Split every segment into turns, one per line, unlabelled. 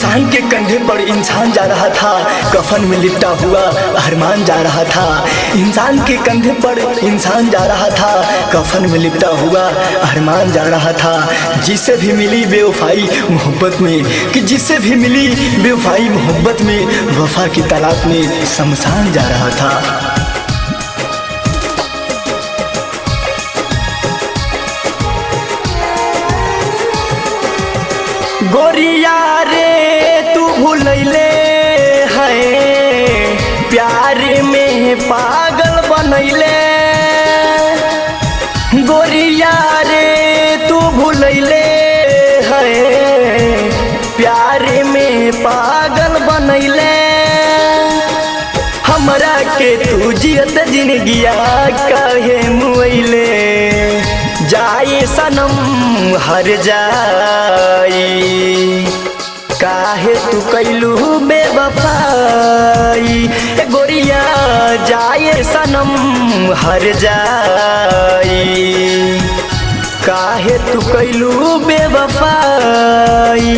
इंसान के कंधे पर इंसान जा रहा था, कफन में लिपटा हुआ अरमान जा रहा था। इंसान के कंधे पर इंसान जा रहा था, कफन में लिपटा हुआ अरमान जा रहा था। जिसे भी मिली बेवफाई मोहब्बत में, कि जिसे भी मिली बेवफाई मोहब्बत में, वफा की तलाश में शमशान जा रहा था। गोरिया रे तू भूलैले है, प्यार में पागल बनैले। गोरिया रे तू भूलैले है, प्यार में पागल बनैले। हमरा के तू जियत जिनगिया काहे मुइले, जाए सनम हर जाई। काहे तू कैलू बेवफाई ए गोरिया, जाए सनम हर जाई। काहे तू कैलू बेवफाई।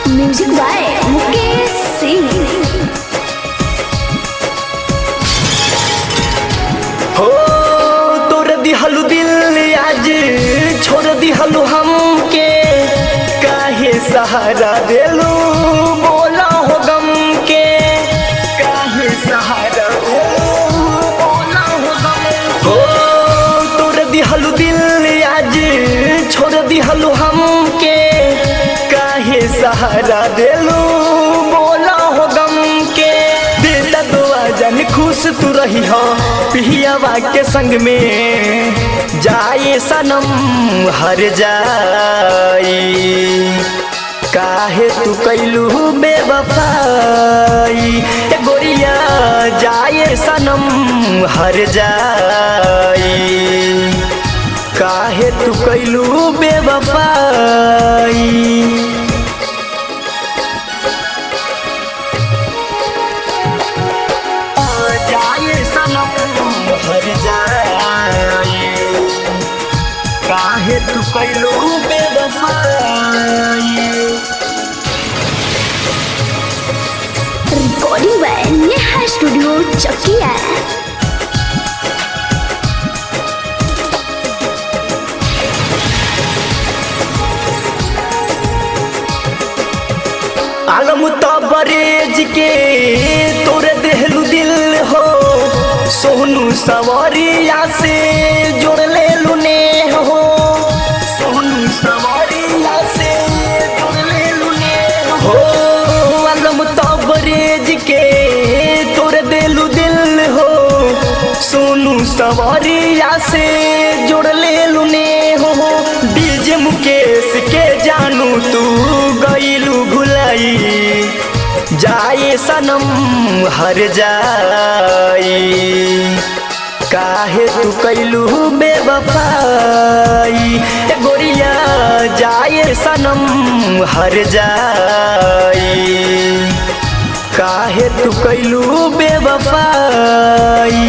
Music by Mukesh Singh.
हो तोड़ दिहलु दिल आज, छोड़ दिहलु हमके, काहे सहारा देलू बोला हो गम के। काहे सहारा देलू बोला हो गम। हो तोड़ दिहलु दिल आज, छोड़ दिहलु हमके, काहे सहारा देलू बोला हो गम के। देता दुआ जन खुश तू रही हो पिहियावा के संग में, जाए सनम हर जाई। काहे तू कैलू बेवफाई ए गोरिया, जाए सनम हर जाई। काहे तू कैलू बेवफाई। जाए सनम हर जाए, काहे तू कैलू बेवफाई।
Recording by Neha studio Chakiya.
आलम तबरेज के तोरे देहलू दिल हो, सोनू सवरिया से जोड़ ले लुने हो। सोनू सवरिया से जोड़ ले लुने हो। आलम तबरेज के तोरे देलू दिल हो, सोनू सवरिया से जोड़ ले लुने हो। डीजे मुकेश के जानू तू गईलू भुलाई, जाए सनम हर जाई। काहे तू कैलू बेवफाई ए गोरिया, जाए सनम हर जाई। काहे तू कैलू बेवफाई।